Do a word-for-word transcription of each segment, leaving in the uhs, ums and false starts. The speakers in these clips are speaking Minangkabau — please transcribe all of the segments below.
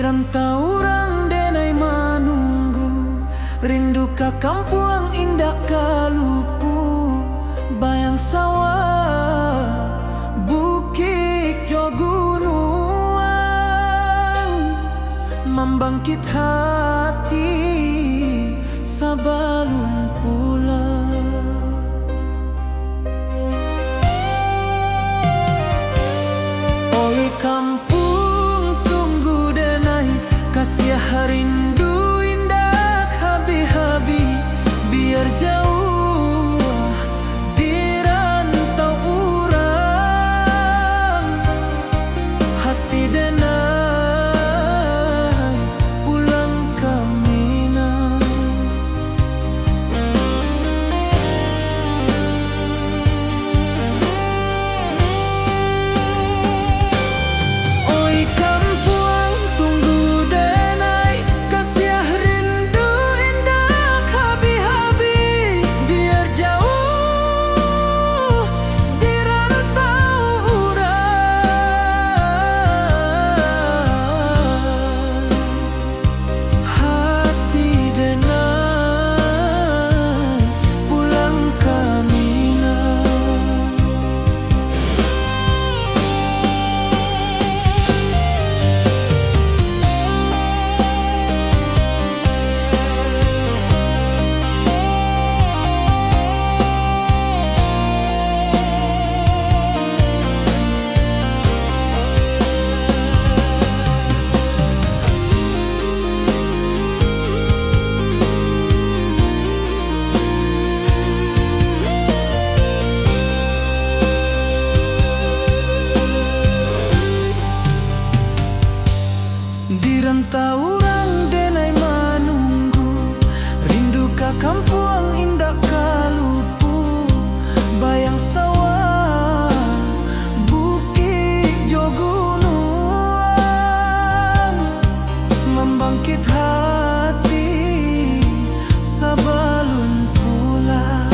Rantau urang denai manunggu, rindu ka kampuang indak ka lupu, bayang sawah, bukik jo gunuang, mambangkit hati sabalun pulang. Oi kampuang, tunggu denai, kasiah rindu indak habih-habih, biar jauah di rantau urang, hati denai pulang ka Minang. Oi kampuang, tunggu denai, kasiah rindu indak habih-habih, biar jauah di rantau urang, hati denai pulang ka Minang. Di rantau urang denai manunggu, rindu ka kampuang indak ka lupu, bayang sawah, bukik jo gunuang, mambangkit hati sabalun pulang.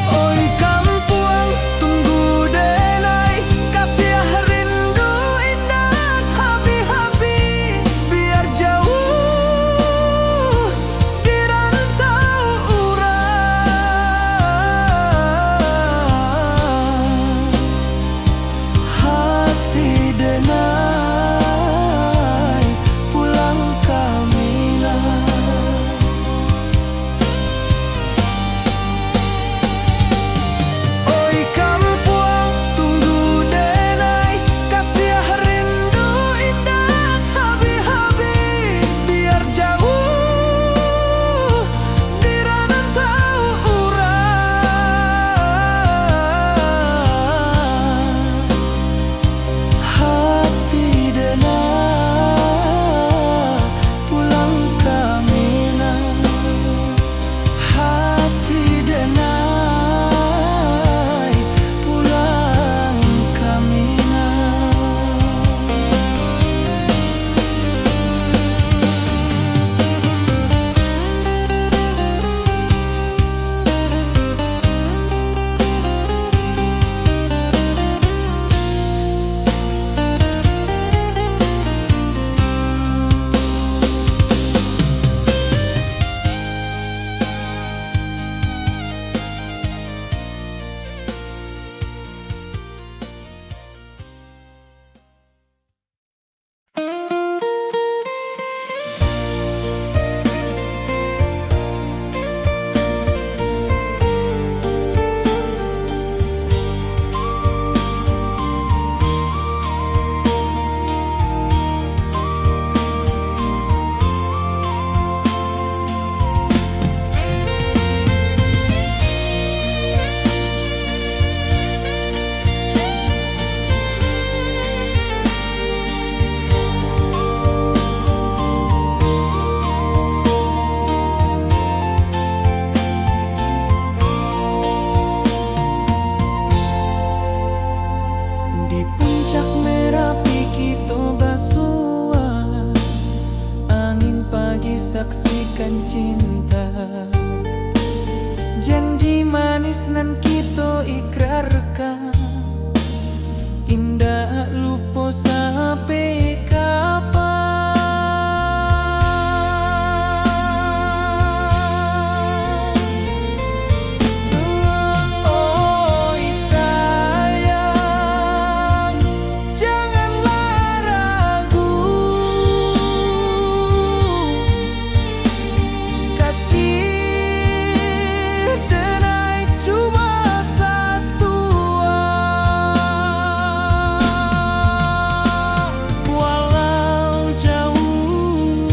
Oi kampuang, tunggu denai, kasiah Nan kito ikrarkan, indak lupo sampai kapan. Oi sayang, janganlah ragu. Kasih denai cuma satua. Walau jauh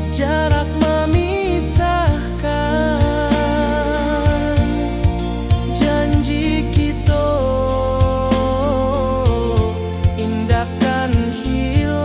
jarak mamisahkan, janji kito indak kan hilang.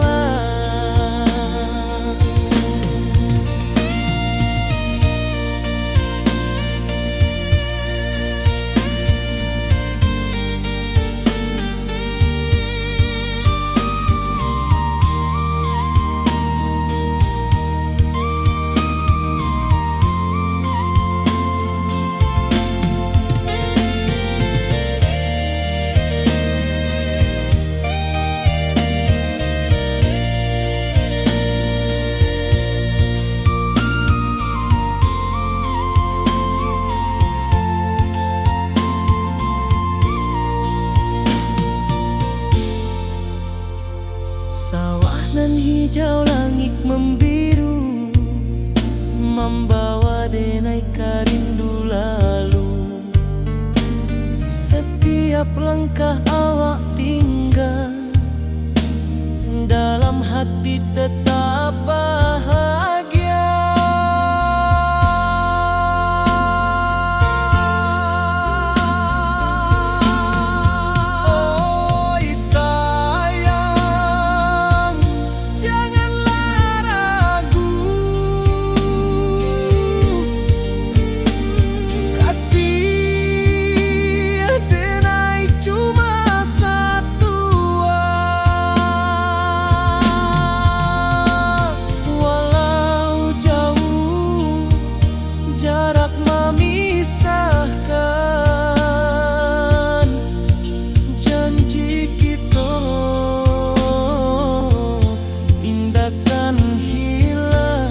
Sawah nan hijau, langik mambiru, mambawa denai ka rindu lalu. Satiap langkah awak tingga, dalam hati tetap bahagia. Oi sayang, janganlah ragu. Kasih denai cuma satua. Walau jauh jarak mamisahkan, janji kito indak kan hilang.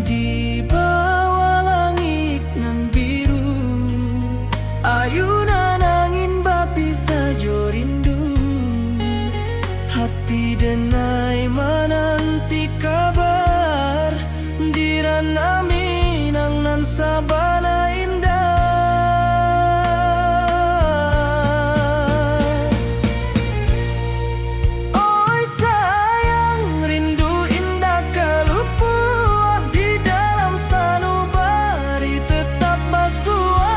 Di bawah langik nan biru, ayunan angin bapisah jo rindu. Hati denai mananti kabar di Ranah Minang nan sabana indah. Oi sayang, rindu indak ka lupo, di dalam sanubari tetap basua.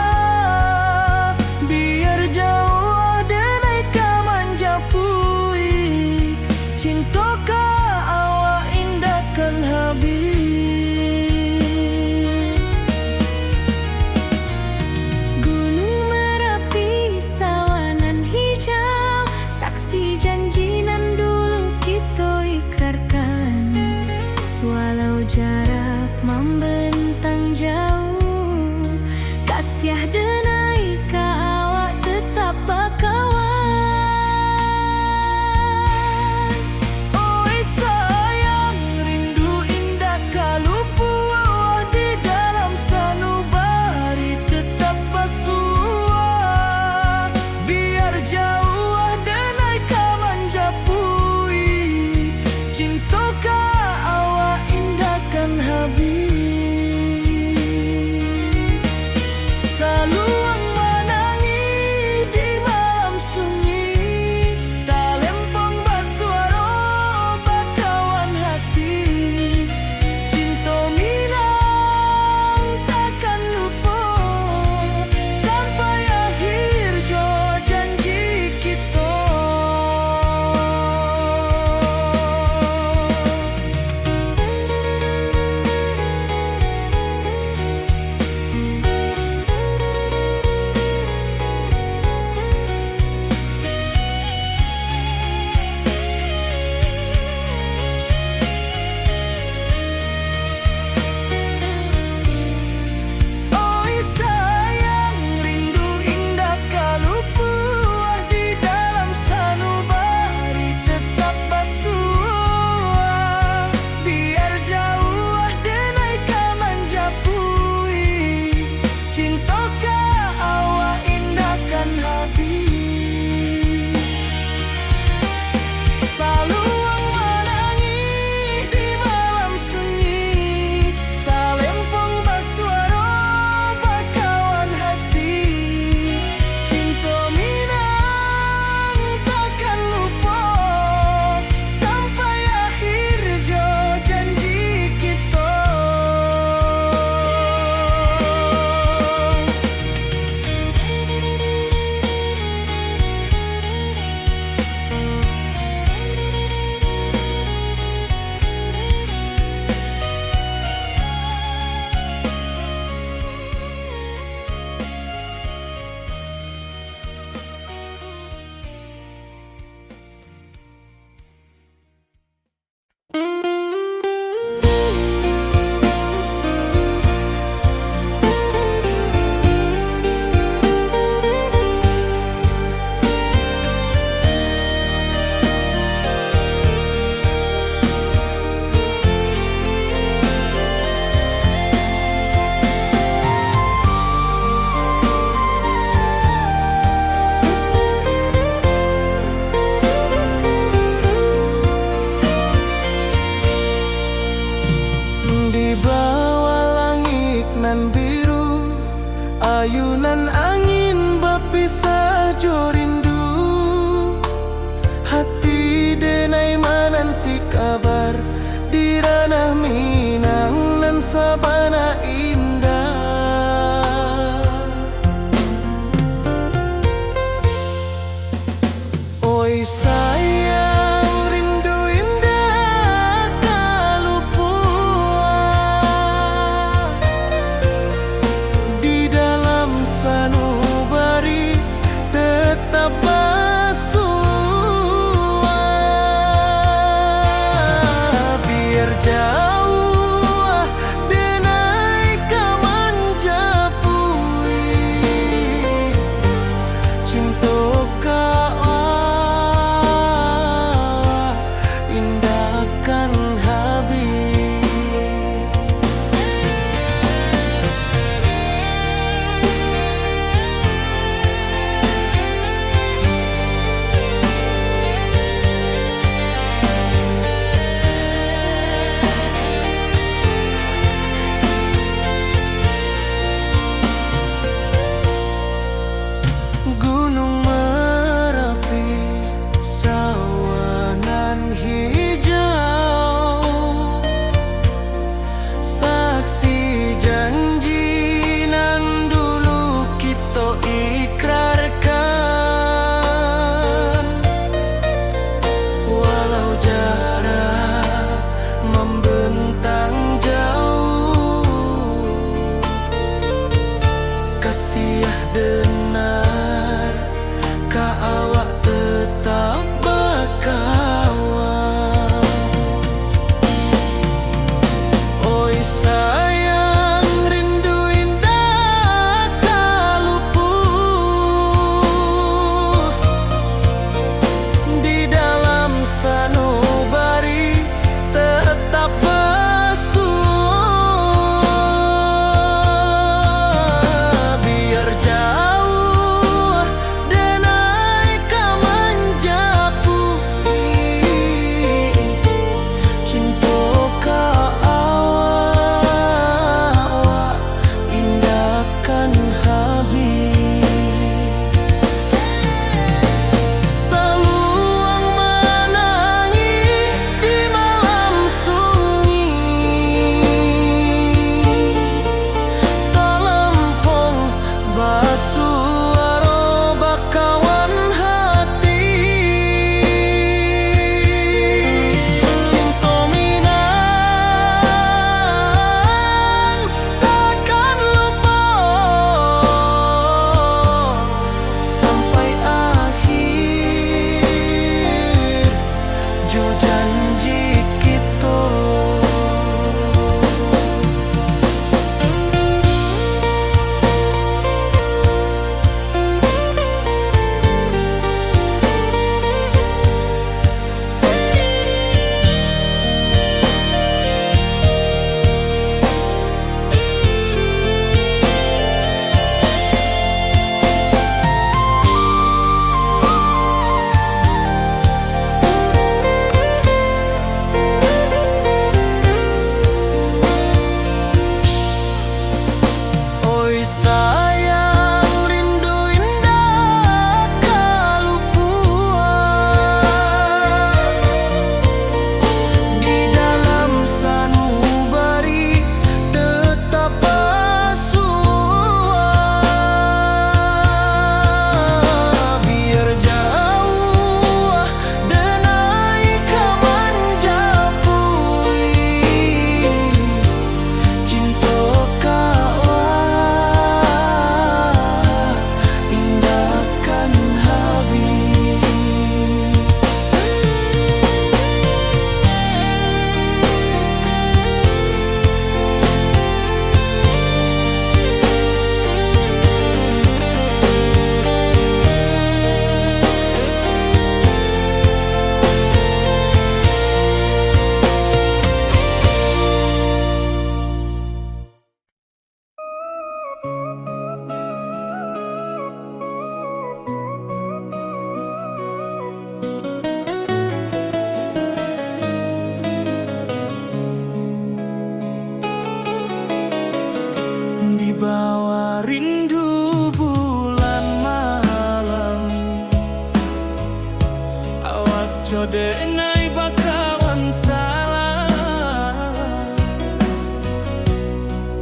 Denai bakawan salah,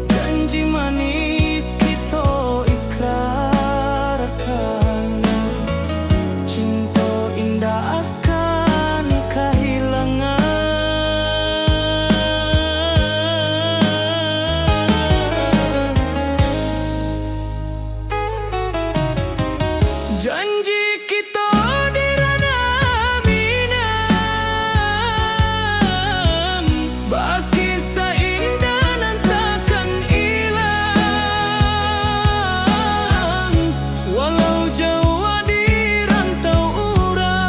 janji manis kito ikrarkan, cinto indak akan kahilangan. Janji kito di Ranah Minang, bakisah indah nan takkan ilang, walau jauah di rantau urang,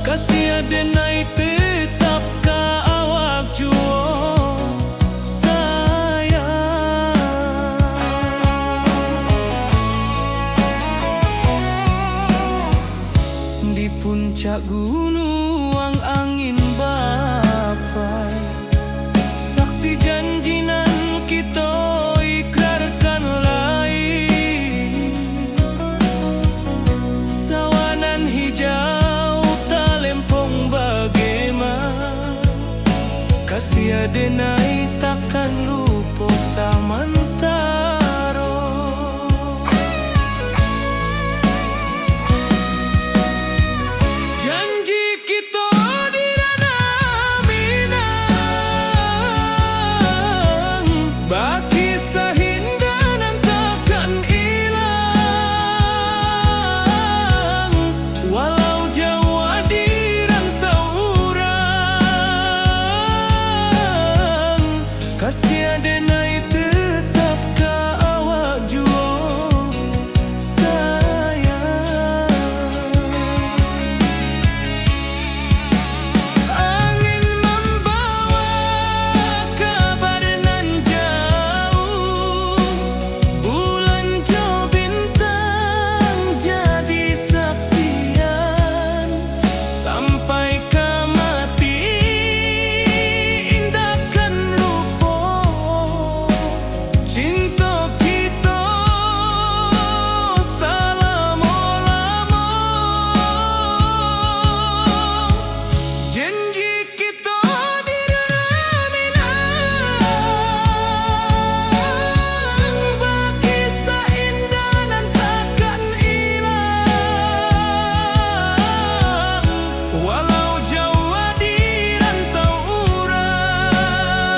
kasih denai tetap ka awak juo. Sayang. Di puncak gunuang angin bapai, saksi janji nan kito ikrarkan lai. Sawah nan hijau talempong bagema, kasih denai takkan lupo samantaro. Janji kito di Ranah Minang, bakisah indah nan takkan ilang, walau jauah di rantau urang, kasih denai tetap ka awak juo, sayang. Angin mambawa kabar nan jauah, bulan jo bintang jadi saksian. Sampai ka mati indak kan lupo, cinto kito salamo-lamo. Janji kito di Ranah Minang, bakisah indah nan takkan ilang, walau jauah di rantau urang,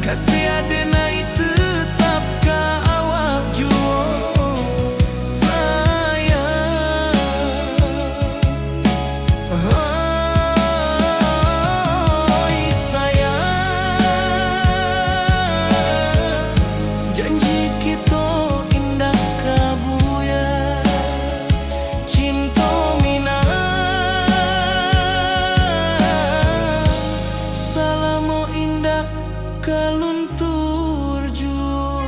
kasih denai tetap ka awak juo, sayang. Oi sayang, janji kito indak ka buyar, cinto Minang salamo indak ka luntur juo.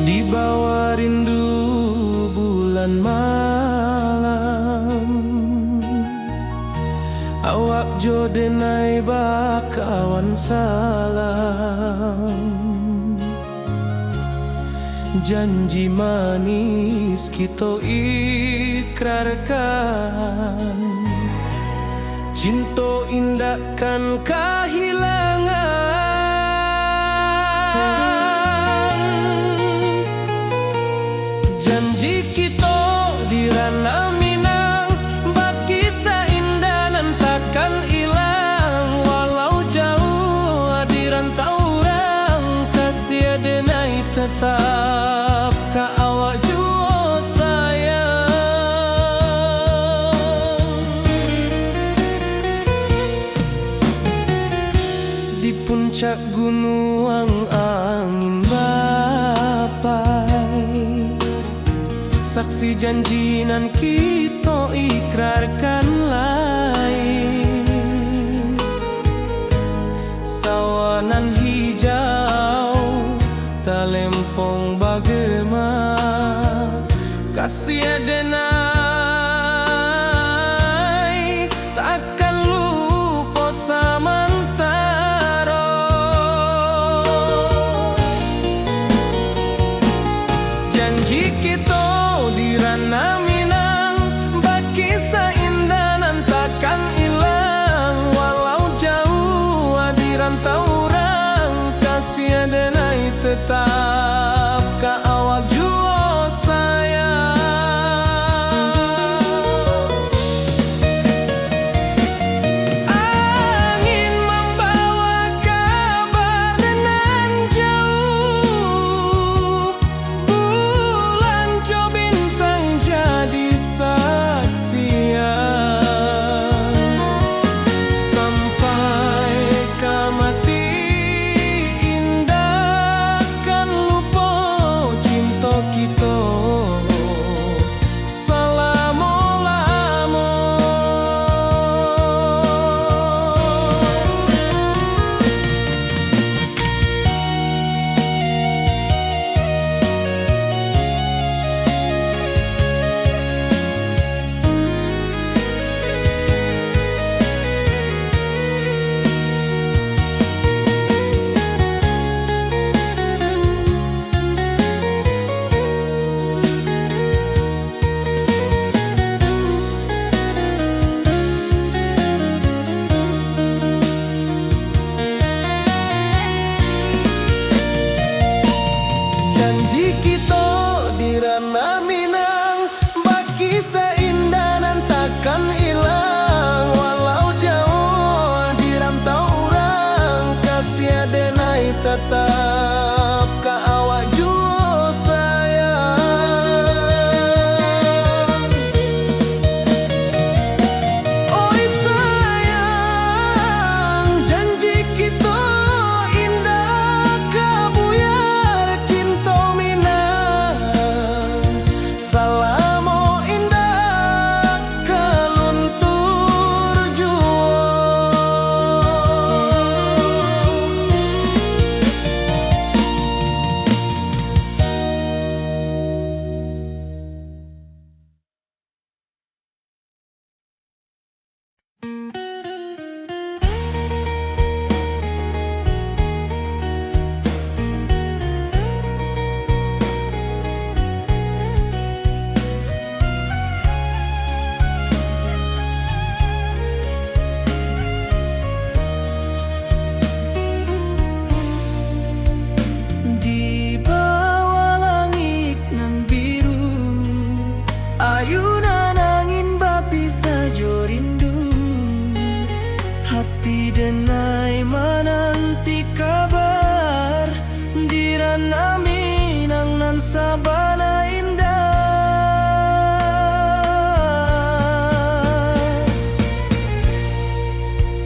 Di bawah rindu bulan malam, awak jo denai bakawan salam. Janji manis kito ikrarkan, cinto indak kan kahilangan. Janji kito di Ranah Minang, bakisah indah nan takkan ilang. Walau jauah di rantau urang, kasih denai tetap ka awak juo, sayang. Cak gunuang angin bapai, saksi janji nan kito ikrarkan lai. Sawah nan hijau, talempong bagema, kasiah denai takkan lupo samantaro. Janji kito di Ranah Minang, bakisah indah nan takkan ilang. Walau jauah di rantau urang, kasiah denai tetap ka awak juo sayang. Angin mambawa kabar nan jauah, bulan jo bintang jadi saksian. Sampai ka mati indak kan lupo cinto kito salamo-lamo. Janji kito di Ranah Minang, bakisah indah nan takkan ilang. Walau jauah di rantau urang, kasiah denai tatap ka awak juo sayang. Oi sayang, janji kito indak ka buyar, cinto Minang salamo indak ka luntur juo. Di bawah langik nan biru, ayunan angin bapisah jo rindu. Hati denai mananti kabar di Ranah Minang nan sabana indah.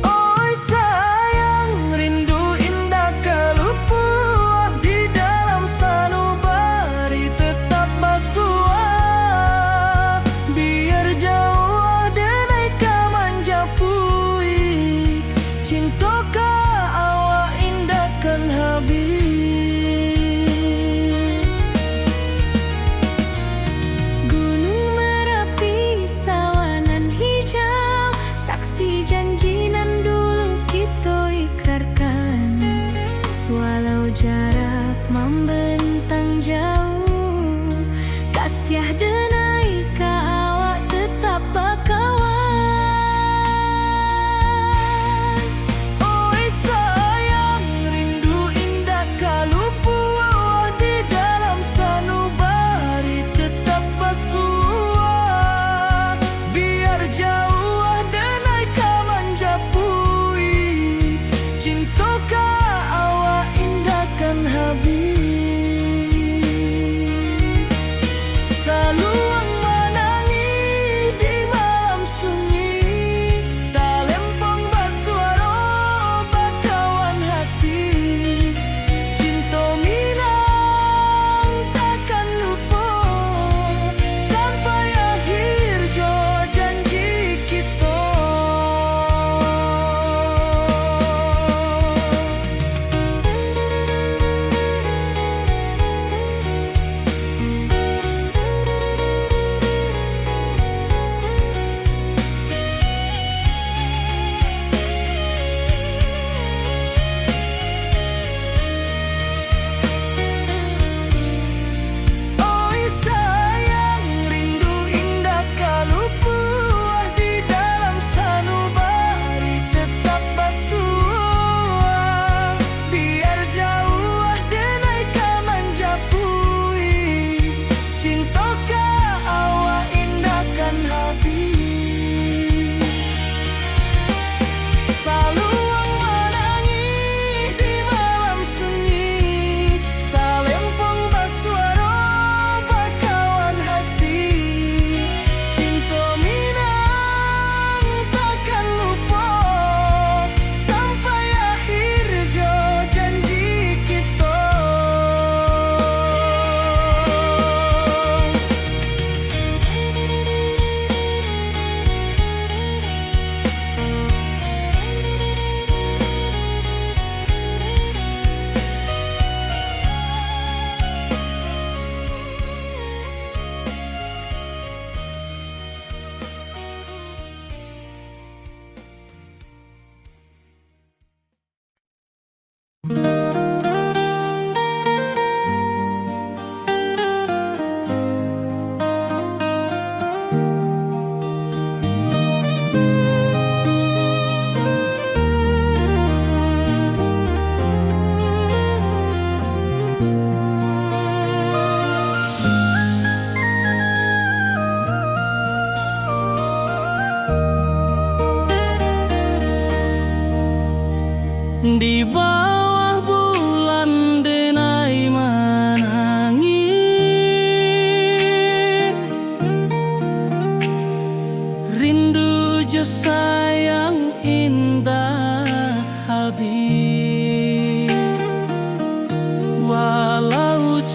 Oi sayang, rindu indak ka lupo, di dalam sanubari tetap basuo. Biar jauah denai ka manjapui, cinto ka awak indak kan habih. Gunung Marapi, sawah nan hijau, saksi janji nan dulu kito ikrarkan. Walau jarak mambentang jauh, kasiah denai ka awak tetap bakawan. Oi sayang, rindu indak ka lupo, di dalam sanubari tetap basuo. Biar jauah denai ka manjapui, cinto ka awak indak kan habih. Salu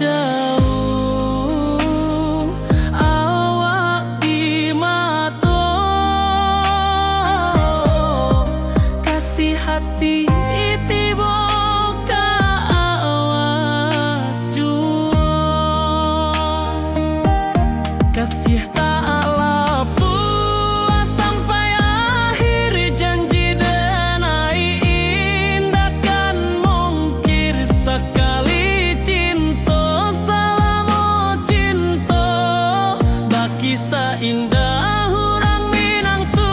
Jauah awak di mato, kasiah hati tibo ka awak juo. Kasiah tak lapuah sampai akhir, janji denai indak kan mungkir. Sakali cinto, salamo cinto, bakisah indah urang Minang tuo.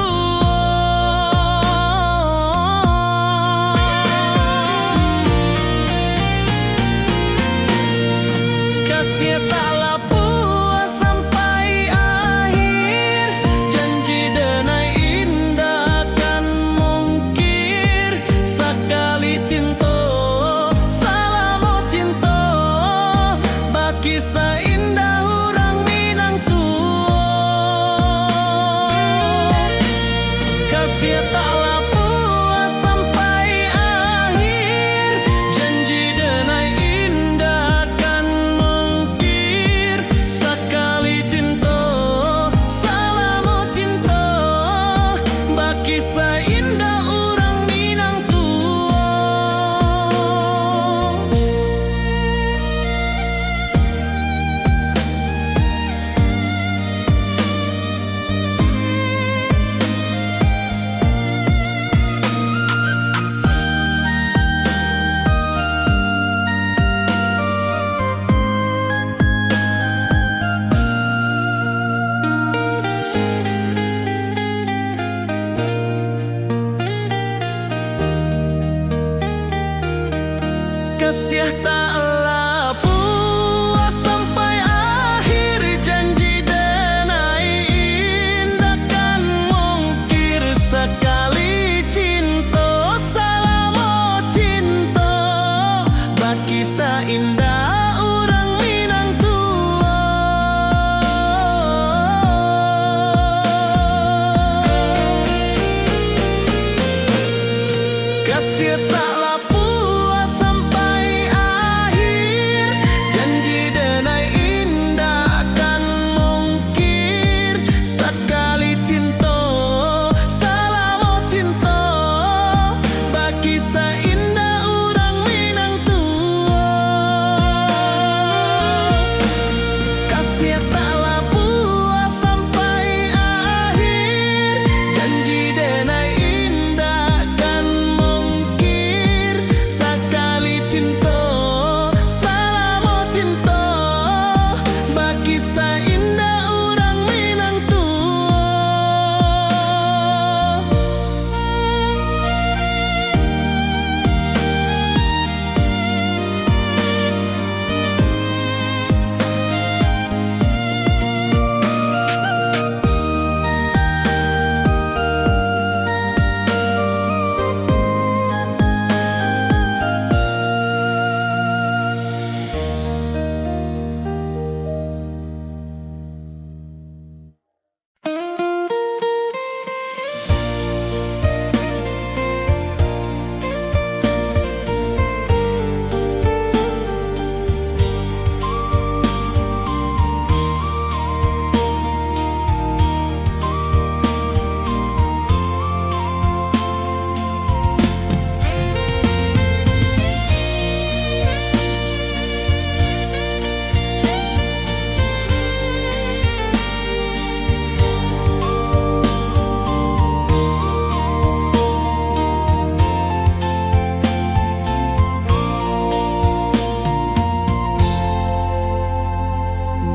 Kasiah tak lapuah sampai akhir, janji denai indak kan mungkir. Sakali cinto, salamo cinto, bakisah indah urang Minang tuo. Kasiah tak lapuah sampai akhir, janji denai indak kan mungkir. Sakali cinto, salamo cinto, bakisah indah urang Minang tuo. Kasiah tak lapuah sampai akhir, janji denai indak kan mungkir. Sakali cinto, salamo cinto, bakisah indah urang Minang tuo. Kasiah tak lapuah sampai akhir, janji denai indak kan mungkir. Sakali cinto, salamo cinto, bakisah indah urang Minang tuo. Kasiah tak lapuah sampai akhir, janji denai indak kan mungkir. Sakali cinto, salamo cinto, bakisah indah urang Minang tuo.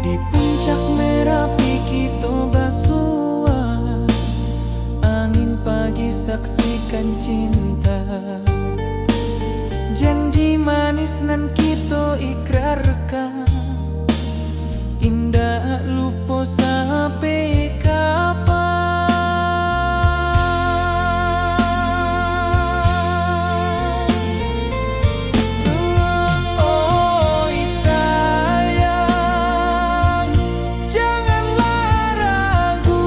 Di puncak Merapi kito basuo, angin pagi saksikan cinta. Janji manis nan kito ikrarkan, indak lupo sampai kapan. Oi sayang, janganlah ragu,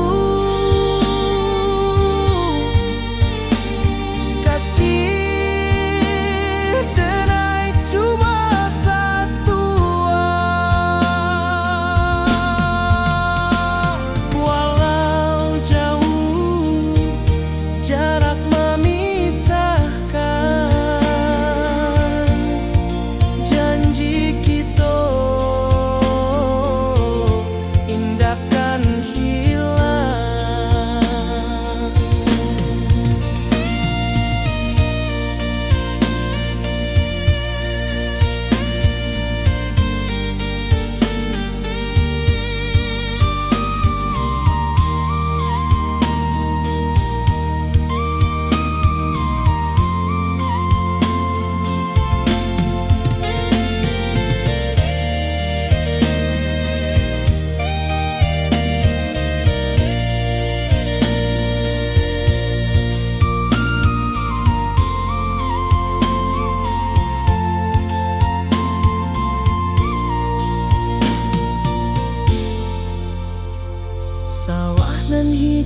kasih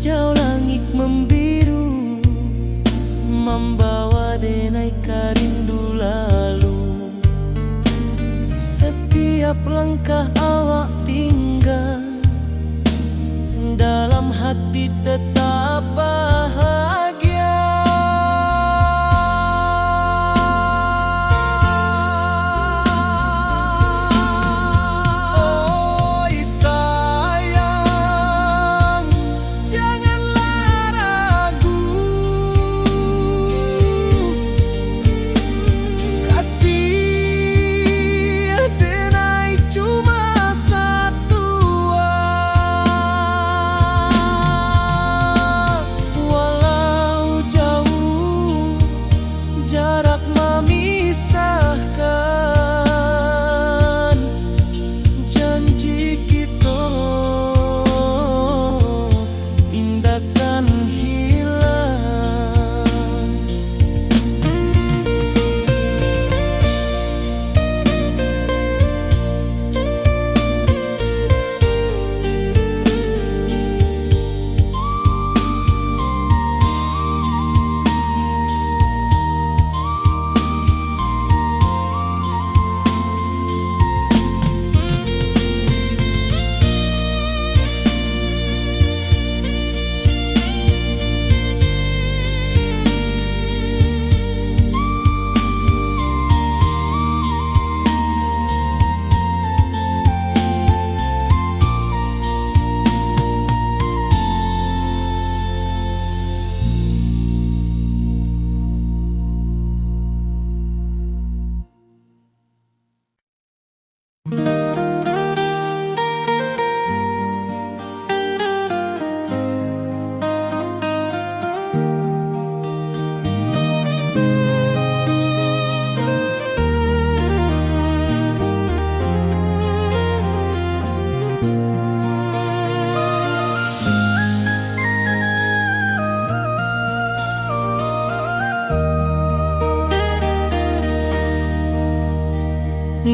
Siau langik mambiru, mambawa denai ka rindu lalu. Satiap langkah awak tingga, dalam hati tetap bahagia. Oi sayang, janganlah ragu. Kasih denai cuma satu, ah. Walau jauh jarak mamisahkan, janji kito indak kan hilang.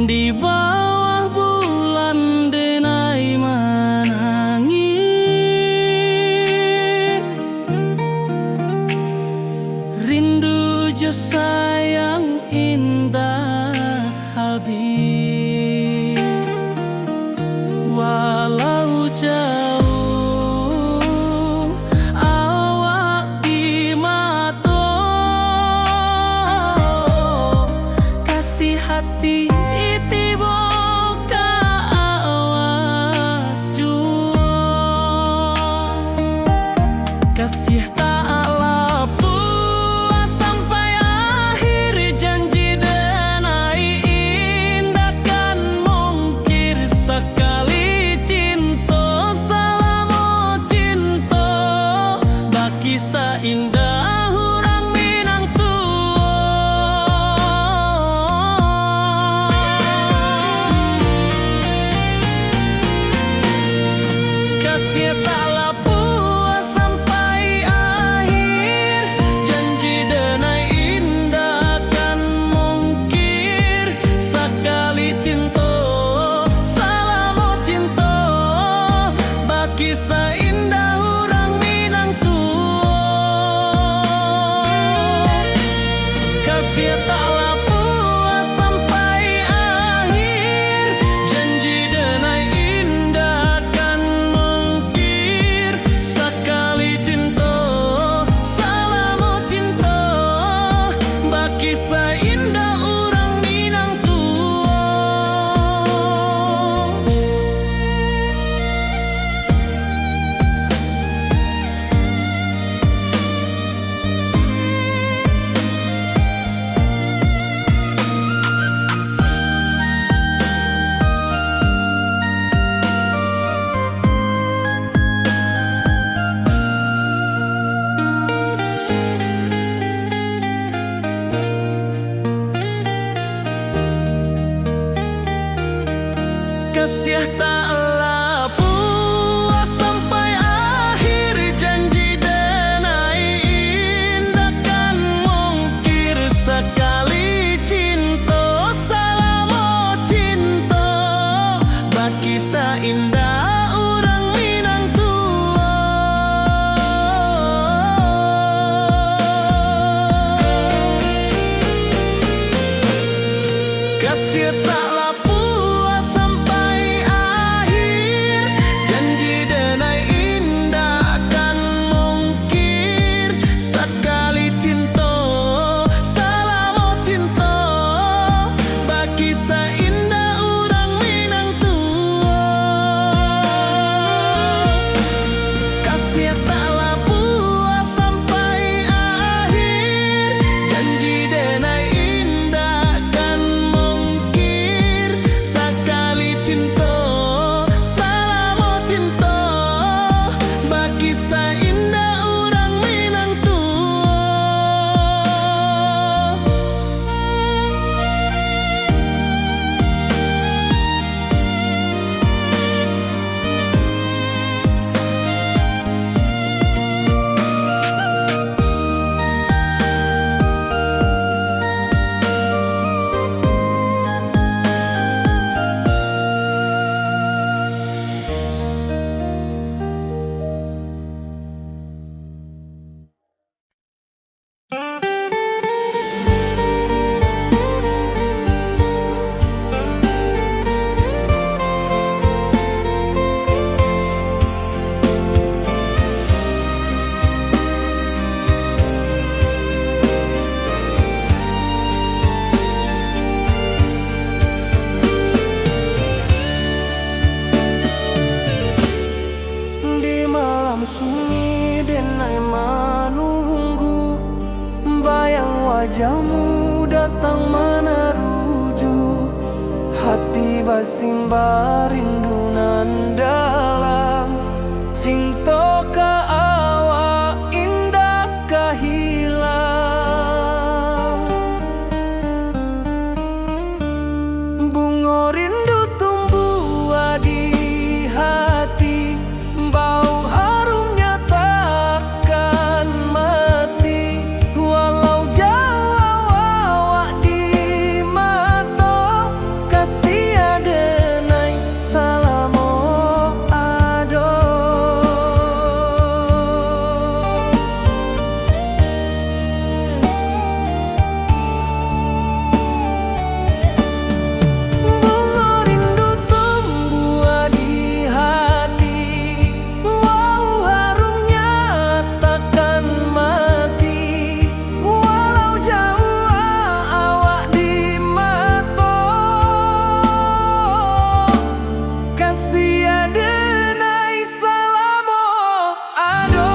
Di bawah bulan denai manangih, rindu jo sayang indak habih. Walau jauh awak di mato, kasih hati tibo ka awak juo. Kasih tak lapuah sampai akhir, janji denai indak kan mungkir. Sakali cinto, salamo cinto, bakisah indah urang Minang tuo. Kasih tak lapuah sampai akhir, janji denai indak kan mungkir. Sakali cinto, salamo cinto, bakisah indah urang Minang tuo. Kasih tak lapuah sampai akhir, janji denai indak kan mungkir. Sakali cinto, salamo cinto, bakisah indah urang Minang tuo. Kasiah tak lapuah sampai akhir, janji denai indak kan mungkir. Sakali cinto, salamo cinto, bakisah indah urang Minang tuo. Jamu datang manaruju, hati basimba rindu nan dalam. Cinto ka awak indak ka hilang. Bungo rindu tumbuah di hati, bau harumnya takkan mati. Walau jauah awak di mato, kasih adenai salamo ado. Bungo rindu tumbuah di hati, bau harumnya takkan mati. Walau jauah awak di mato, kasih adenai salamo ado.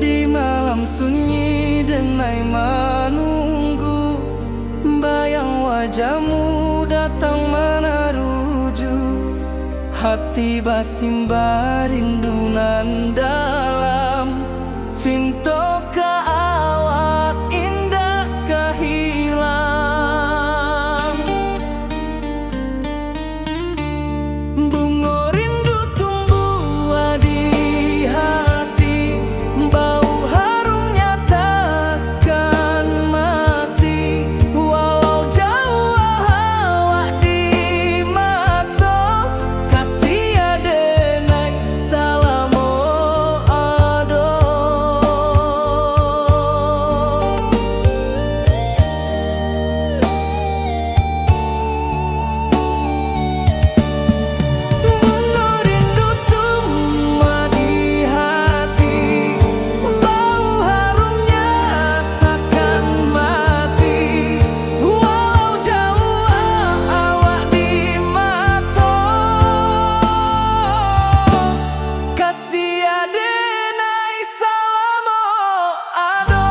Di malam sunyi denai manunggu, bayang wajahmu datang manaruju. Hati basimba rindu nan dalam, cinto ka awak indak ka hilang. Bungo rindu tumbuah di hati, bau harumnya takkan mati. Walau jauah awak di mato, kasih adenai salamo ado. Bungo rindu tumbuah di hati, bau harumnya takkan mati. Walau jauah awak di mato, kasih adenai salamo ado.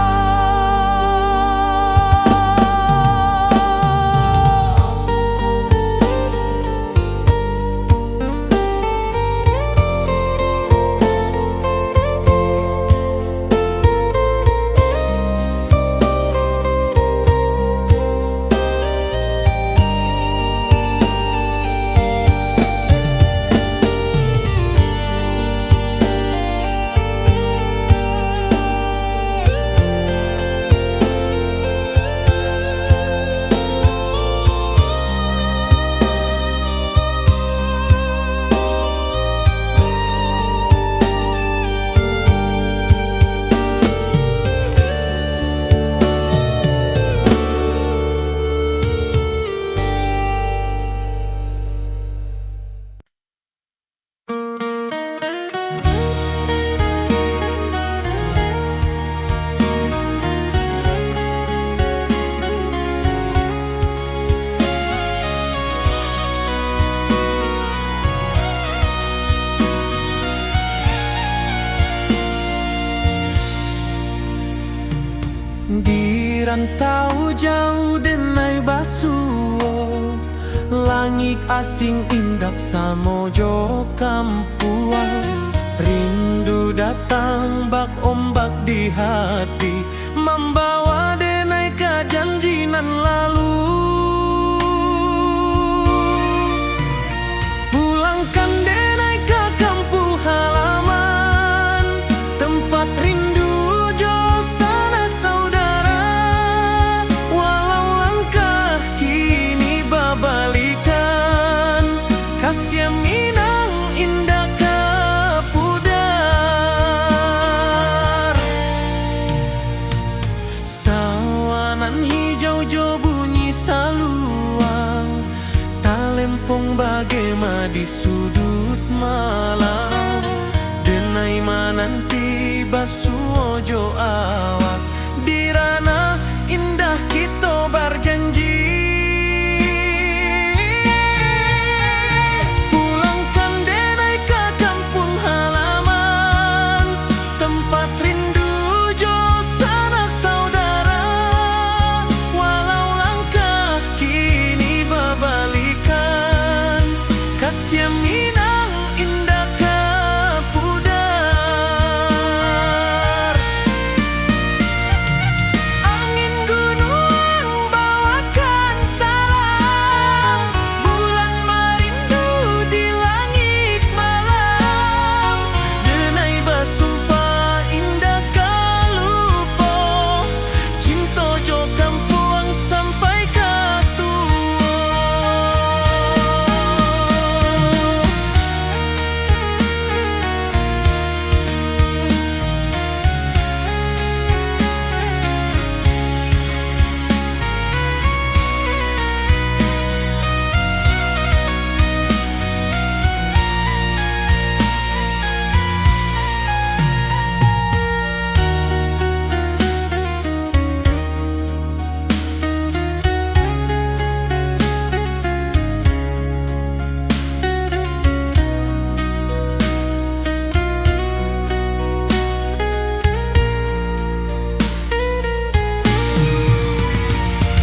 Di rantau jauah denai basuo, langik asing indak samo jo kampuang. Rindu datang bak ombak di hati, mambawa denai ka janji nan lalu. Pulangkan denai ka kampuang halaman, tempat rindu jo Gema di suduik malam, denai mananti basuo jo awak. Di ranah indah kito barjanji, pulangkan denai ka kampuang halaman, tampat rindu jo sanak saudara. Walau langkah kini babalikan, kasiah Minang indak ka pudar. Angin gunuang bawakan salam, bulan marindu di langik malam. Denai basumpah indak ka lupo, cinto jo kampuang sampai ka tuo.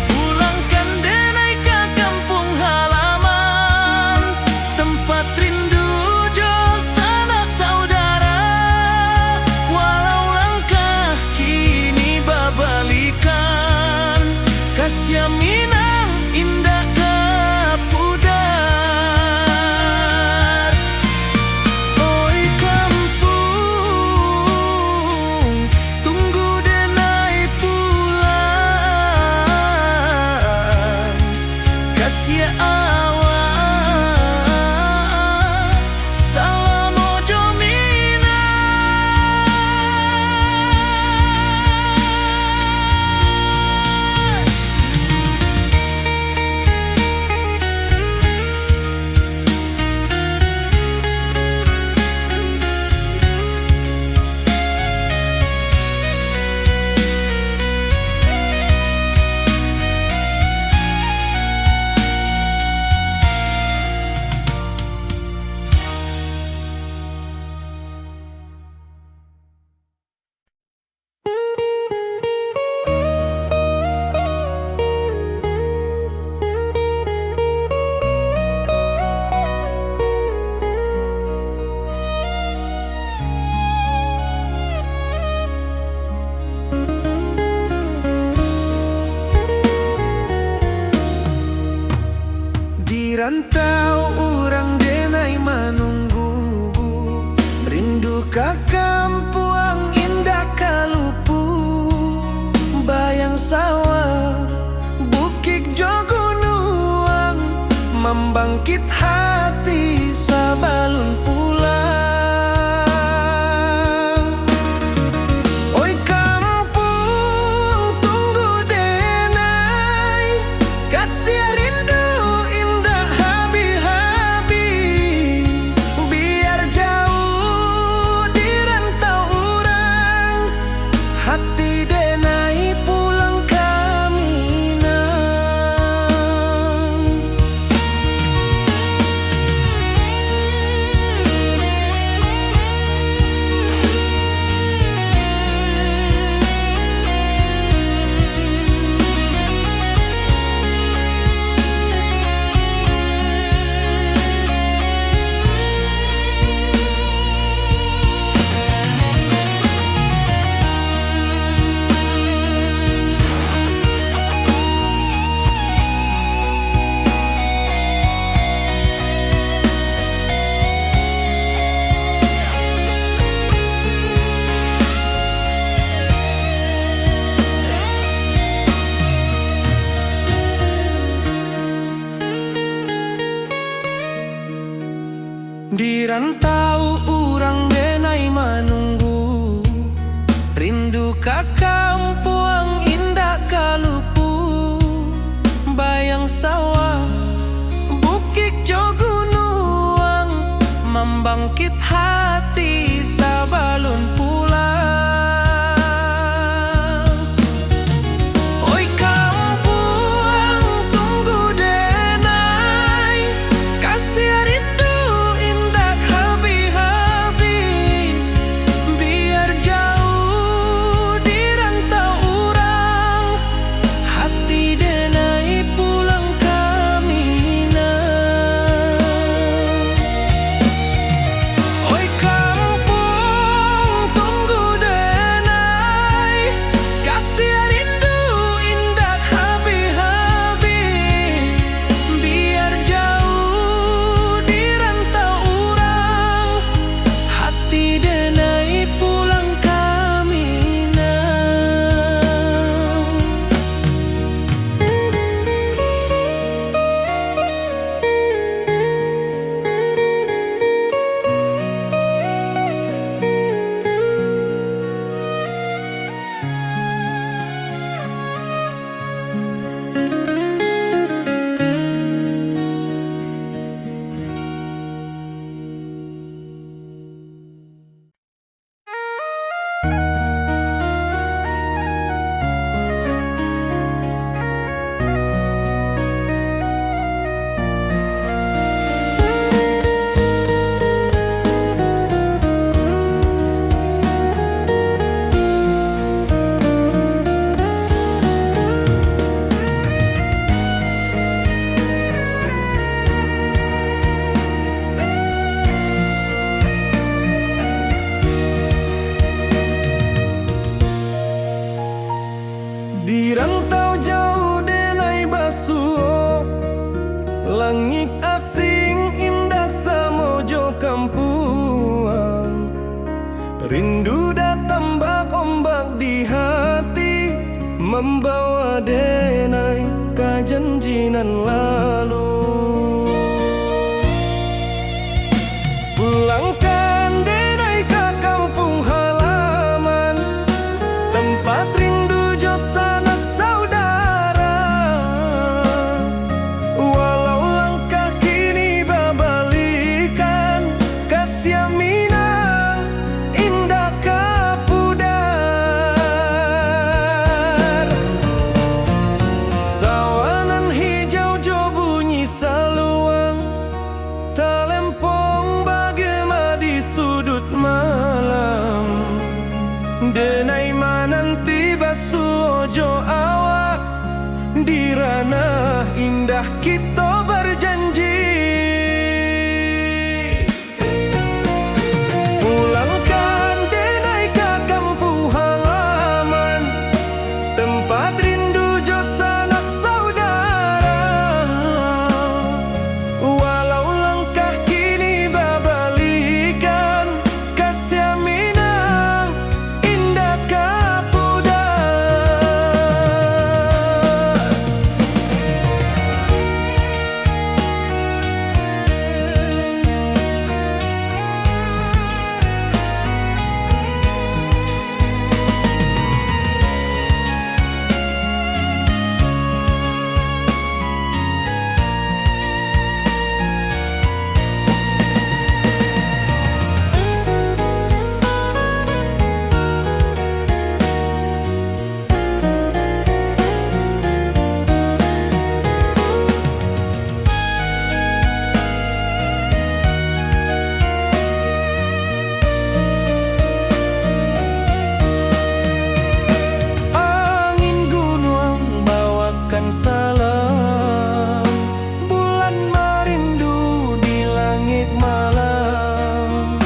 Pulangkan denai ka kampuang halaman, tampat rindu jo sanak saudara. Walau langkah kini babalikan, kasiah Minang indak ka pudar. Oi kampuang, tunggu denai pulang. Kasiah awak, salamo jo Minang. Di rantau urang denai manunggu, rindu ka kampuang indak ka lupu. Bayang sawah, bukik jo gunuang, mambangkit hati sabalun pulang. Oi kampuang, tunggu denai, kasiah rindu indak habih-habih. Biar jauah di rantau urang, hati denai pulang ka Minang. Di rantau urang denai manunggu, rindu ka kampuang indak ka lupu. Bayang sawah, bukik jo gunuang, Langik asing indak samo jo kampuang. Rindu datang bak ombak di hati, mambawa denai ka janji nan lalu. Pulangkan denai ka kampuang halaman, tempat rindu jo sanak saudara. Walau langkah kini babalikan, kasiah Minang indak ka pudar. Sawah nan hijau jo bunyi saluang, talempong bagema di sudut malam. Denai mananti basuo jo awak, di ranah indah kito bajanji. Pulangkan denai ka kampuang halaman, tempat rindu jo sanak saudara. Walau langkah kini babalikan, kasiah Minang indak ka pudar. Angin gunuang bawakan salam, bulan marindu di langik malam.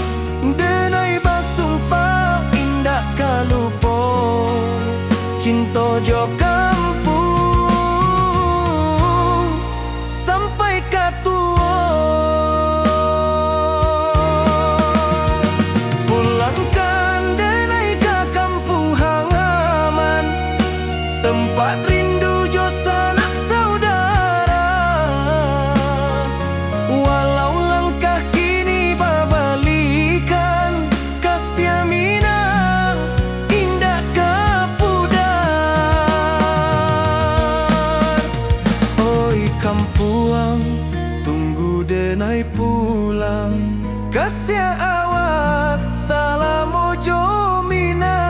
Denai basumpah indak ka lupo, cinto jo kampuang sampai ka tuo. Pulangkan denai ka kampuang halaman, tempat rindu jo sanak saudara. Walau langkah kini babalikan, kasiah Minang indak ka pudar. Oi kampuang, tunggu denai pulang, kasiah awak salamo jo Minang.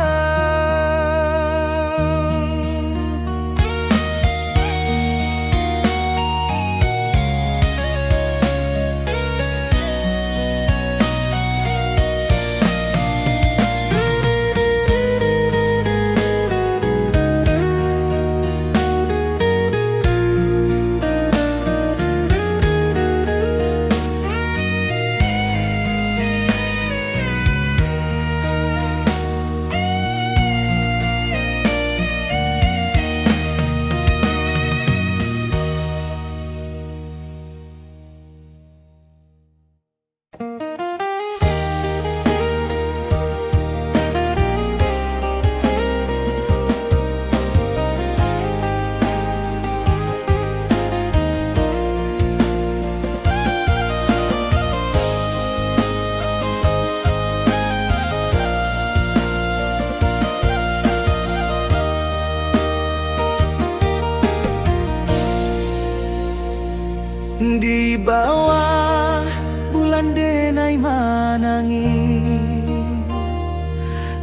Di bawah bulan denai manangih,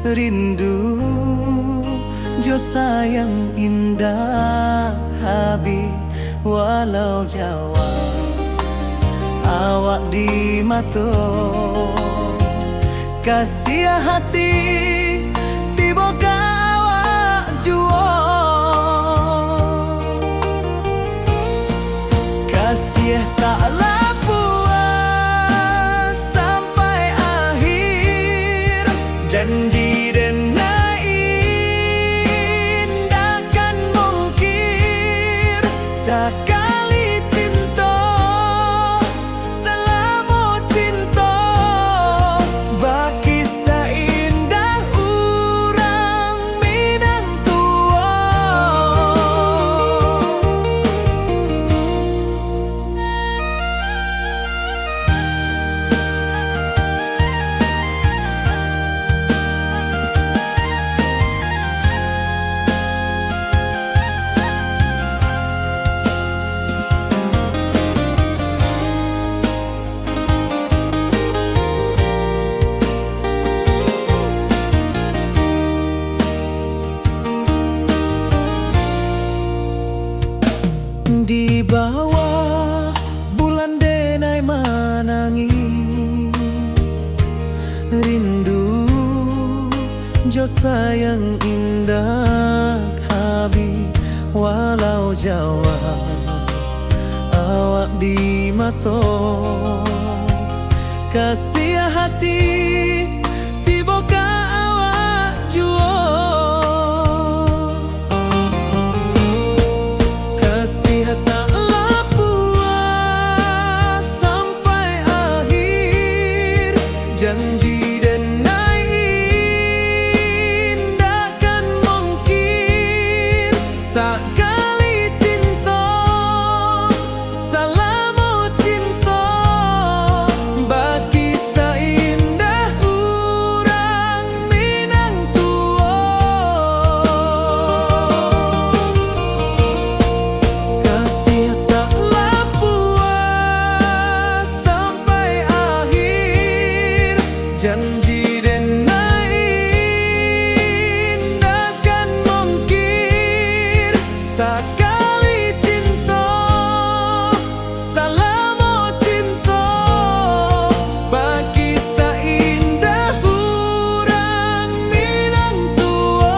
rindu jo sayang indak habih, walau jauah awak di mato. Kasiah hati tibo ka awak juo. Kasiah tak lah puas sampai akhir. Janji denai indak kan mungkir. Sakali cinto Sayang indak habih, walau jauah awak di mato. Kasiah hati tibo ka awak juo. Kasiah tak lah puas sampai akhir. Janji denai indak kan mungkin. Sakali cinto, salamo cinto, bakisah indah urang Minang tuo. Kasiah tak lah puas sampai akhir. Janji denai indak kan mungkin. Sakali cinto, salamo cinto, bakisah indah urang Minang tuo.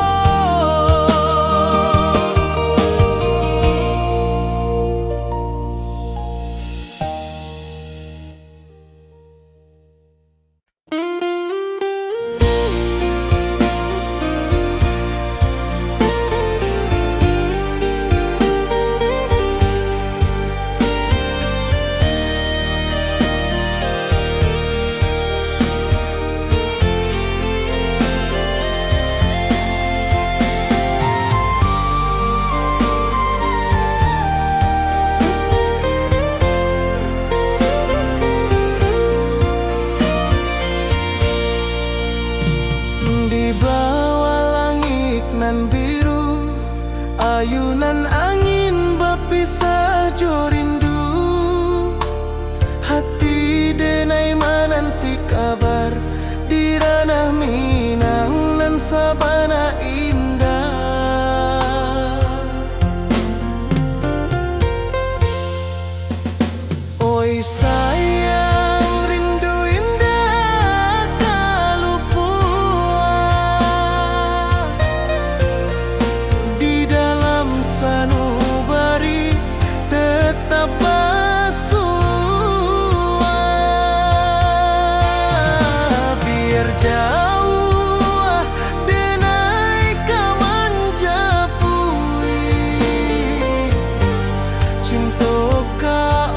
Di bawah langik nan biru, ayunan angin bapisah jo rindu. Hati denai mananti kabar di ranah Minang nan sabana indah. Oi sayang, rindu indak ka lupuak. Di dalam sanubari tetap basuah. Biar jauah denai ka manjapui, cinto ka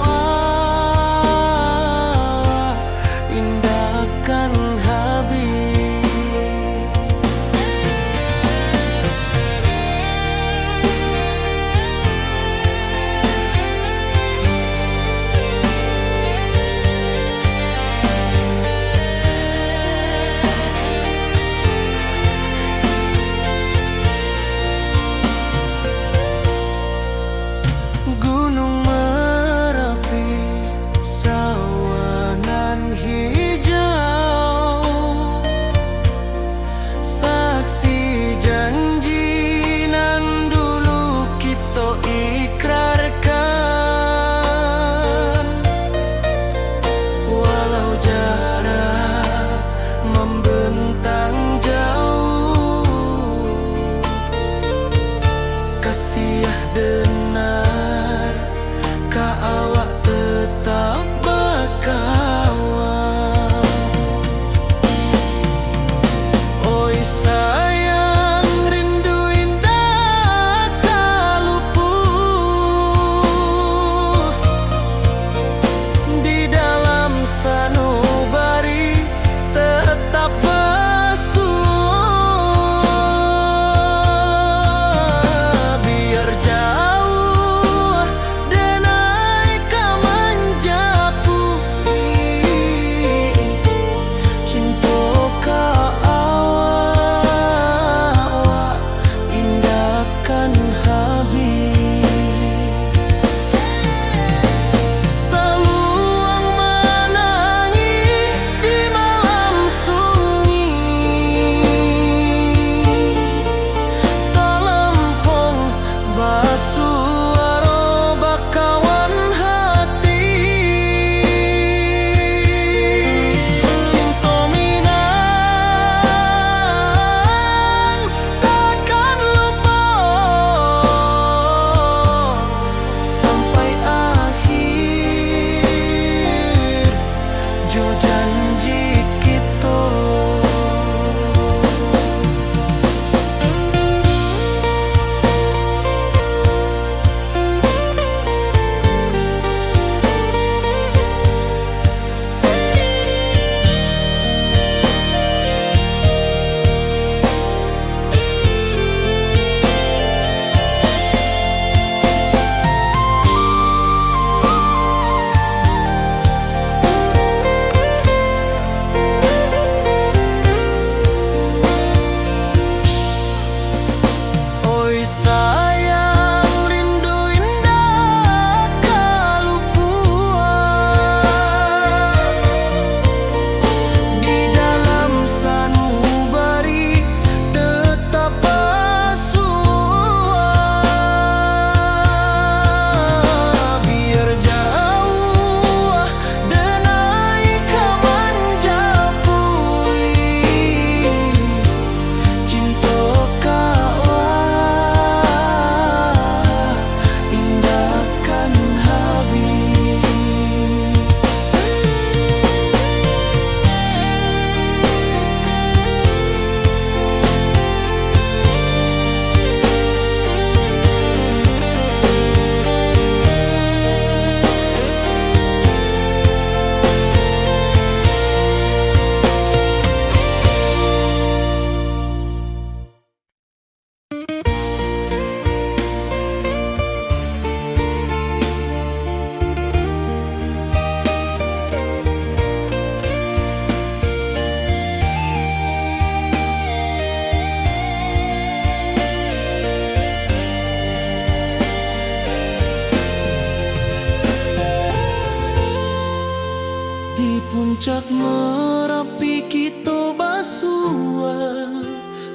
Di puncak Merapi kito basua,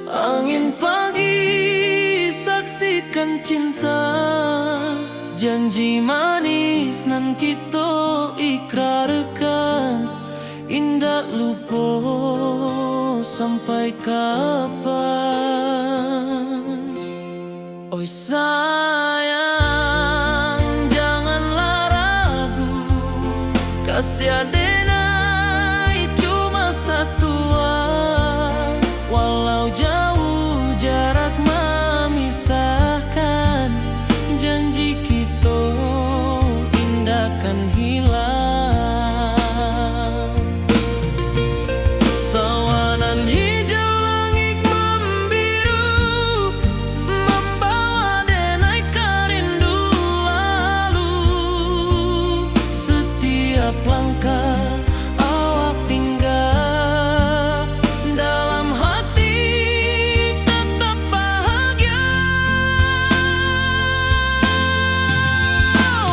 angin pagi saksikan cinta, janji manis nan kito ikrarkan, indak lupo sampai kapan. Oi sayang, janganlah ragu, kasih adenai cuma satua. Walau jauh jarak mamisahkan, janji kito indak kan hilang. Sawanan hijau langik mambiru, mambawa denai ka rindu lalu. Setiap langkah awak tingga, dalam hati tetap bahagia.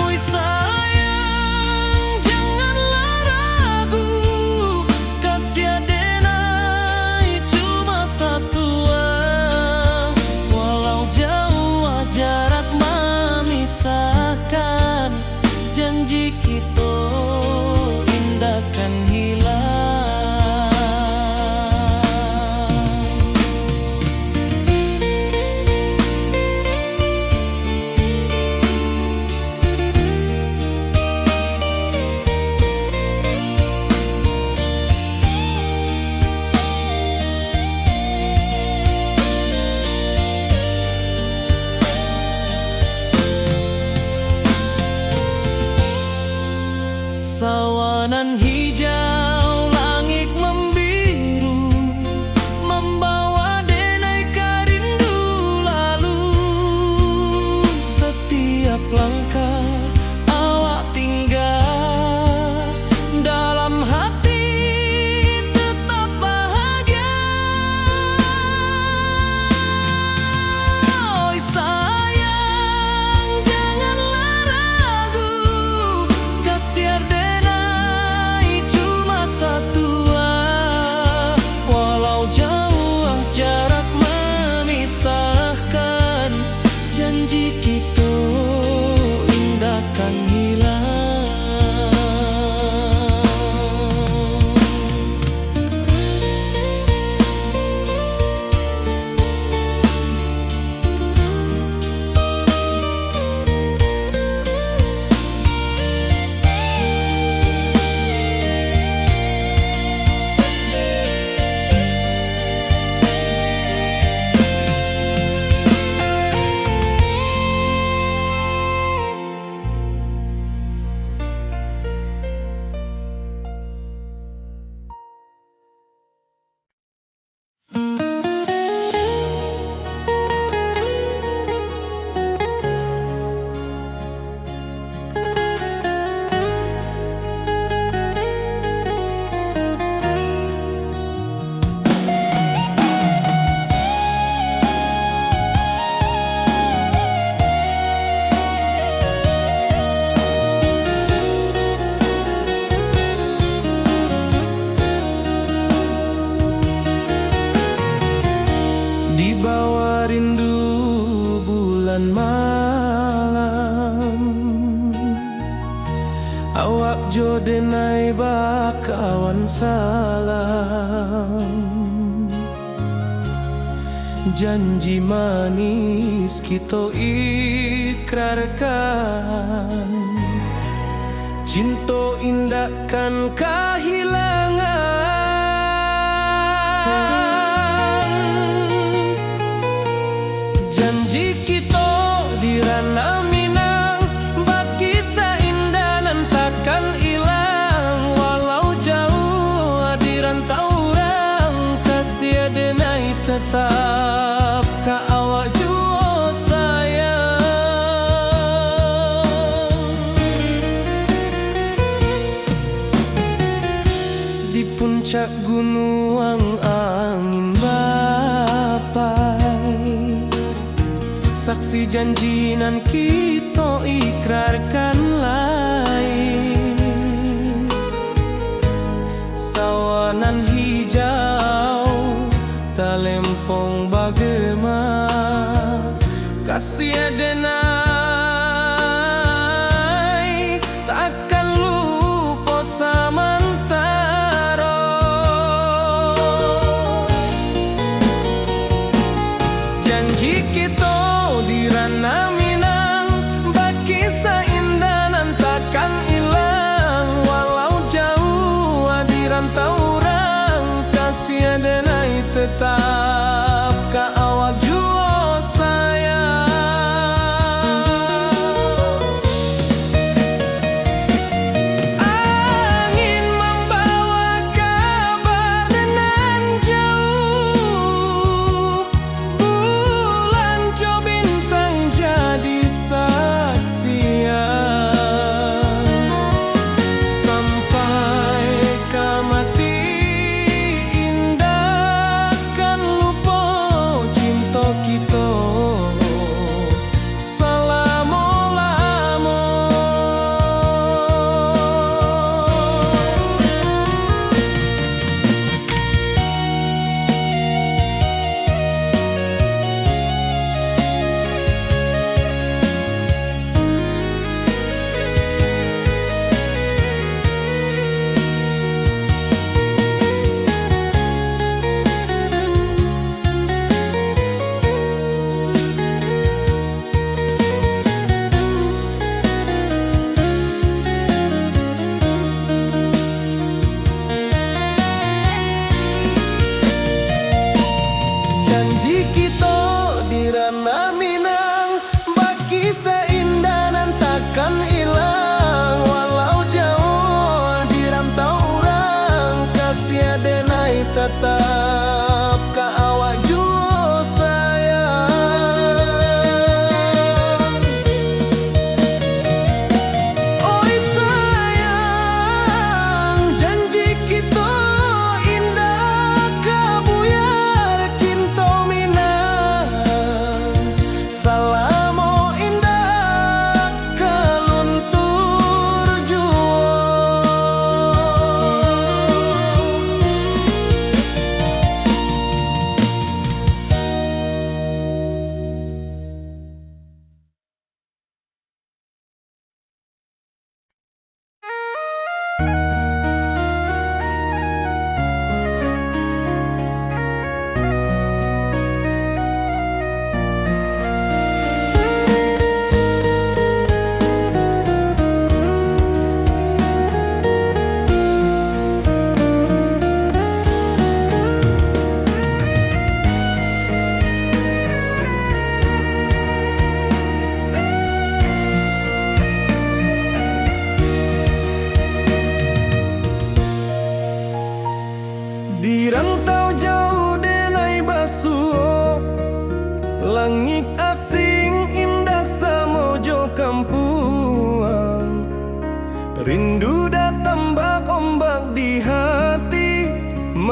Oi sayang, janganlah ragu, kasih adenai cuma satua. Walau jauh jarak mamisahkan, janji kito indak kan hilang. Sawanan hijau langik mambiru, mambawa denai ka rindu lalu. Setiap langkah awak tingga, dalam hati tetap bahagia. Oi sayang, janganlah ragu, kasih adenai cuma satua. Walau jauh jarak mamisahkan, janji kito indak kan hilang. Di bawah rindu bulan malam, awak jo denai bakawan salam. Janji manis kito ikrarkan, cinto indak kan kahilangan. Janji kito di Ranah Minang, bakisah indah nan takkan ilang. Walau jauah di rantau urang, kasih adenai tetap ka awak juo sayang. Di puncak gunuang angin bapai, saksi janji nan kito ikrarkan lai.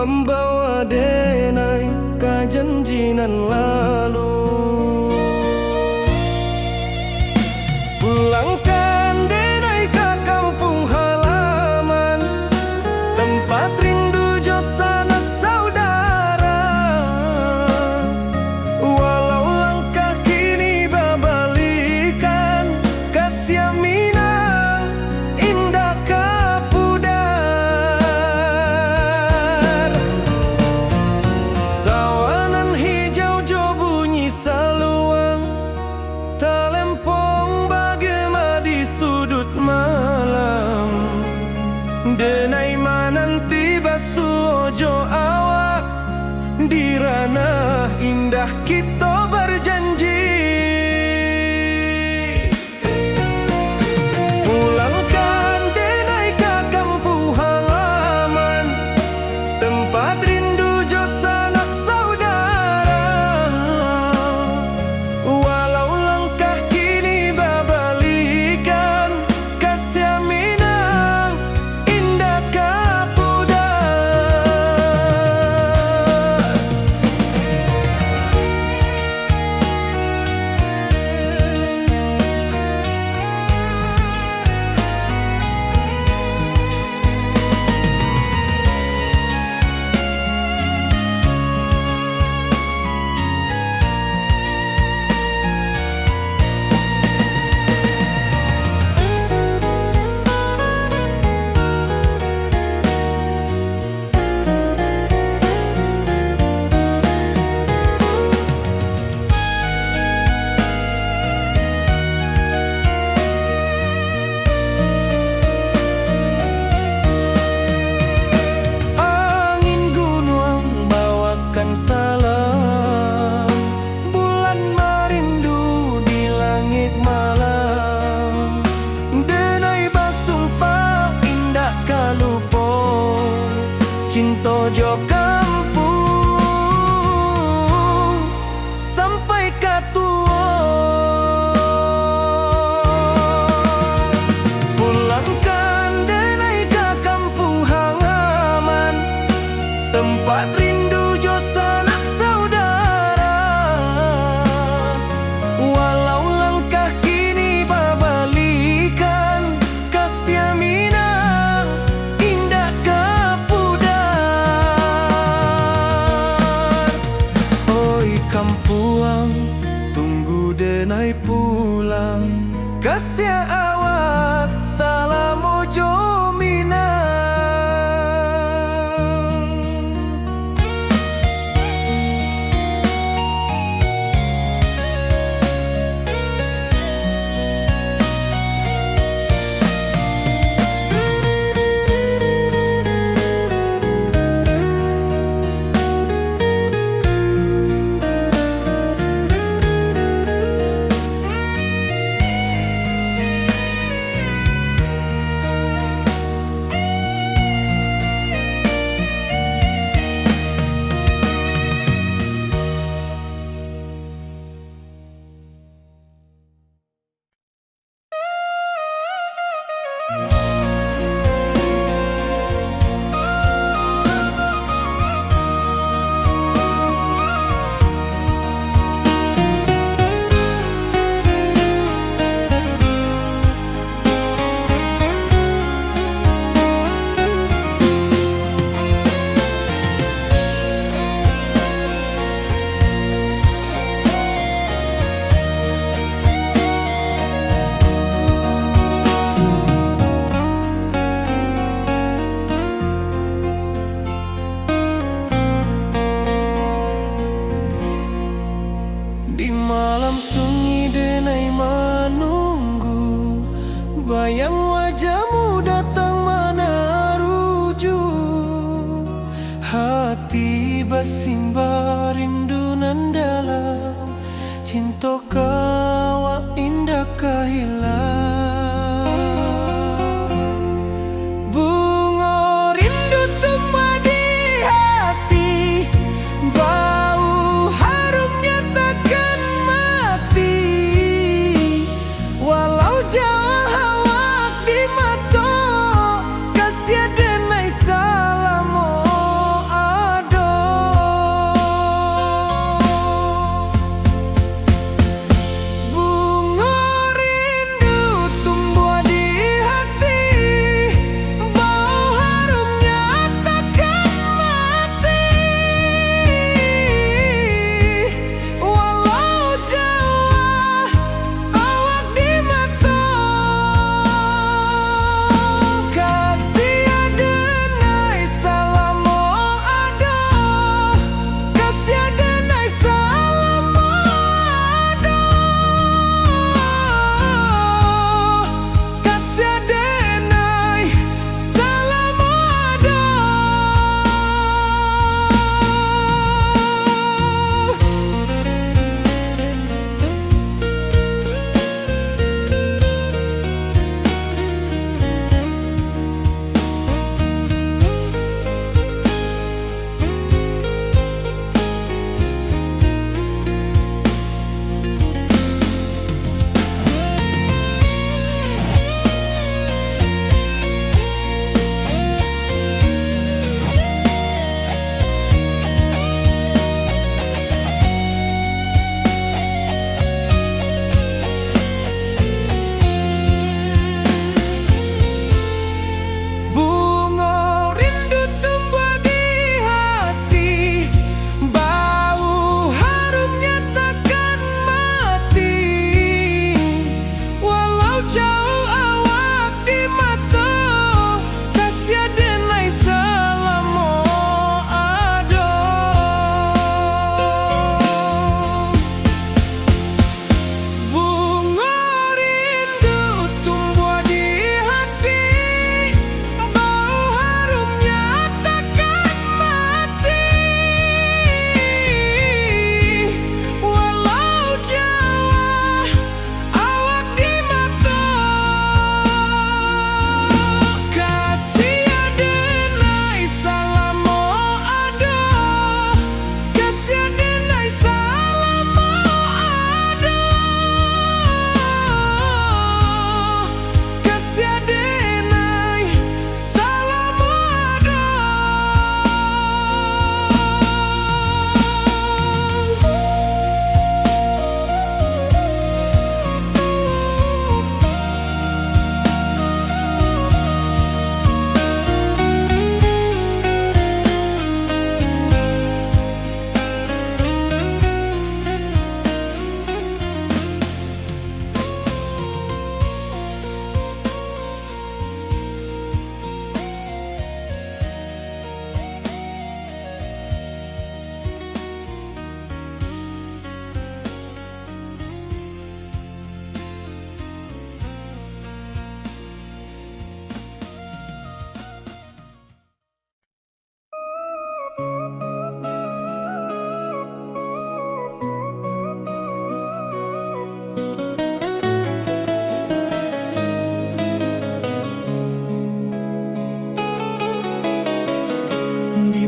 Bawa denai ka janji nan lalu. Pulangkan denai ka kampuang halaman, tempat rindu jo sanak saudara. Walau langkah kini babalikan, kasiah Minang indak ka pudar. Sawah nan hijau jo bunyi saluang, talempong bagema di suduik malam. Denai mananti basuo jo awak, di ranah indah kito bajanji. Pulangkan denai ka kampuang halaman, tempat rindu jo sanak saudara. Walau langkah kini babalikan, kasiah Minang indak ka pudar. Angin gunuang bawakan salam, bulan marindu di langik malam. Denai basumpah indak ka lupo, cinto jo kampuang sampai ka tuo. Pulangkan denai ka kampuang halaman, tempat rindu jo sanak saudara. Walau langkah kini babalikan, kasiah Minang indak ka pudar. Oi kampuang, tunggu denai pulang, kasiah awak salamo jo Minang.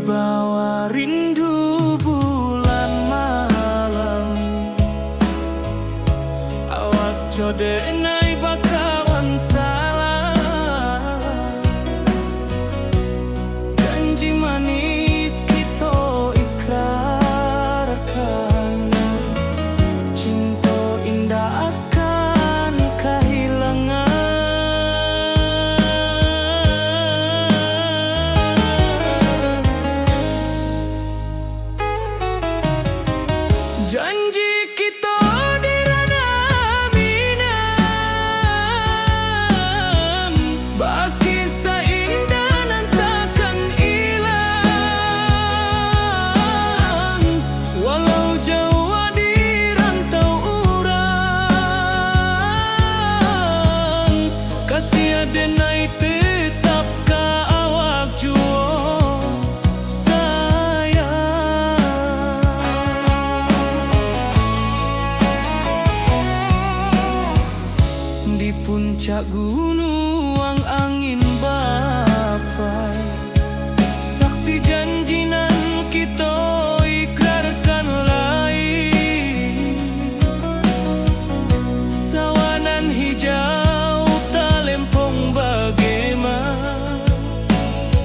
Bawa rindu bulan malam, awak jo denai bakawan salam. Janji manis kito ikrarkan, cinto indak akan kahilangan. Janji kito di Ranah Minang, bakisah indah nan takkan ilang. Walau jauah di rantau urang, kasih aden ai tetap ka awak juo sayang. Di puncak gunuang angin bapai, saksi janji nan kito ikrarkan lai. Sawah nan hijau talempong bagema,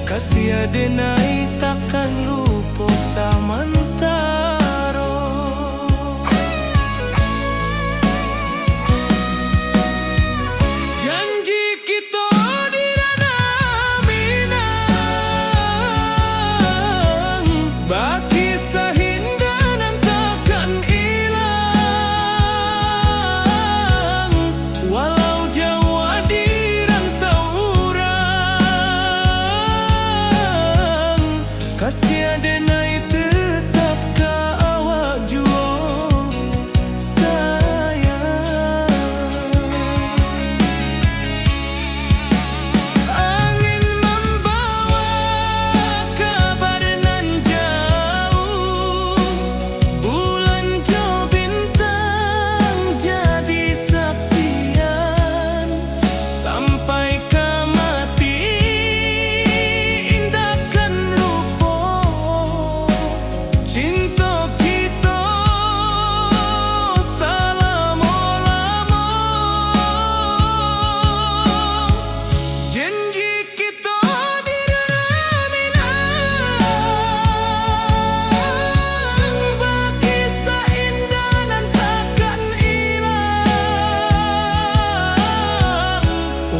kasih aden ai takkan lupo samantaro. Janji kito di Ranah Minang, bakisah indah nan takkan ilang. Walau jauah di rantau urang, kasih aden ai tetap ka awak juo sayang. Angin mambawa kabar nan jauah, bulan jo bintang jadi saksian. Sampai ka mati indak kan lupo, cinto kito salamo-lamo. Janji kito di Ranah Minang, bakisah indah nan takkan ilang.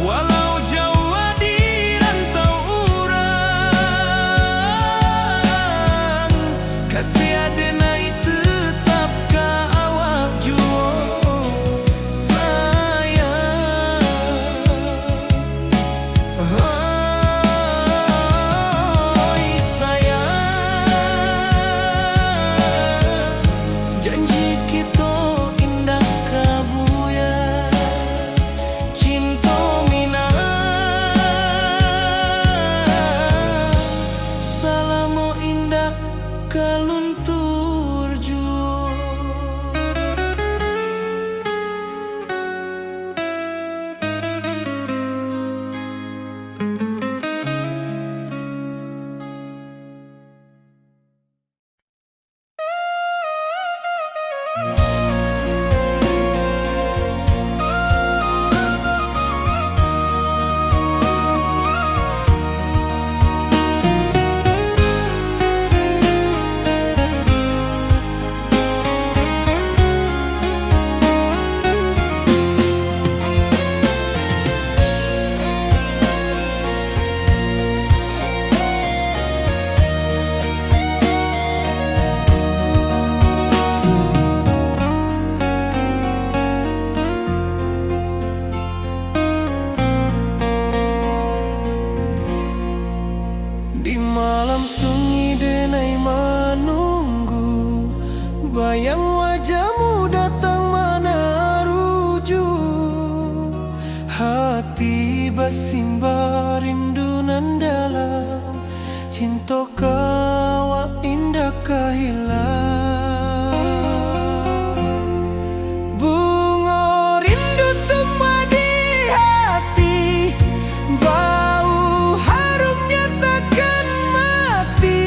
Walau jauah di rantau urang, kasih aden ai tetap ka awak juo sayang. Oi sayang, janji kito indak ka buyar. Cinto Minang salamo indak ka luntur juo. Di malam sunyi denai manunggu, bayang wajahmu datang manaruju. Hati basimba rindu nan dalam, cinto ka awak indak ka hilang. Bungo rindu tumbuah di hati, bau harumnya takkan mati.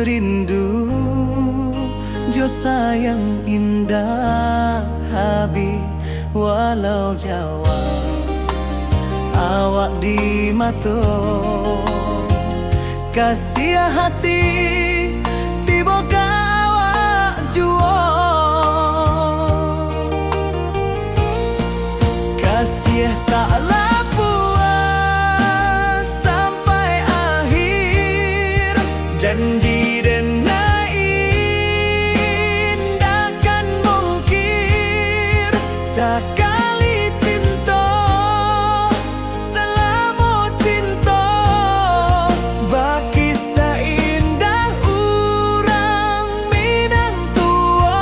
Rindu jo sayang indak habih, walau jauah awak di mato. Kasiah hati tibo ka awak juo. Kasiah taklah puas sampai akhir, janji den nan indak kan mungkir. Sakali cinto, salamo cinto, bakisah indah urang Minang tuo.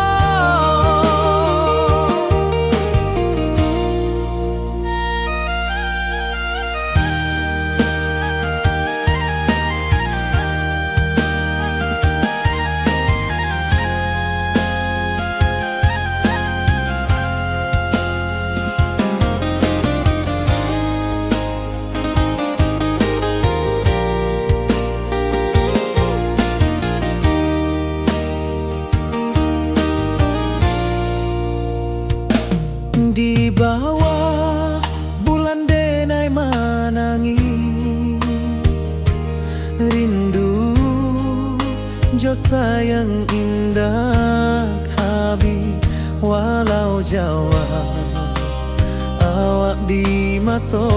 Di bawah bulan denai manangih, rindu jo sayang indak habih, walau jauah awak di mato.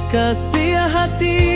Kasiah hati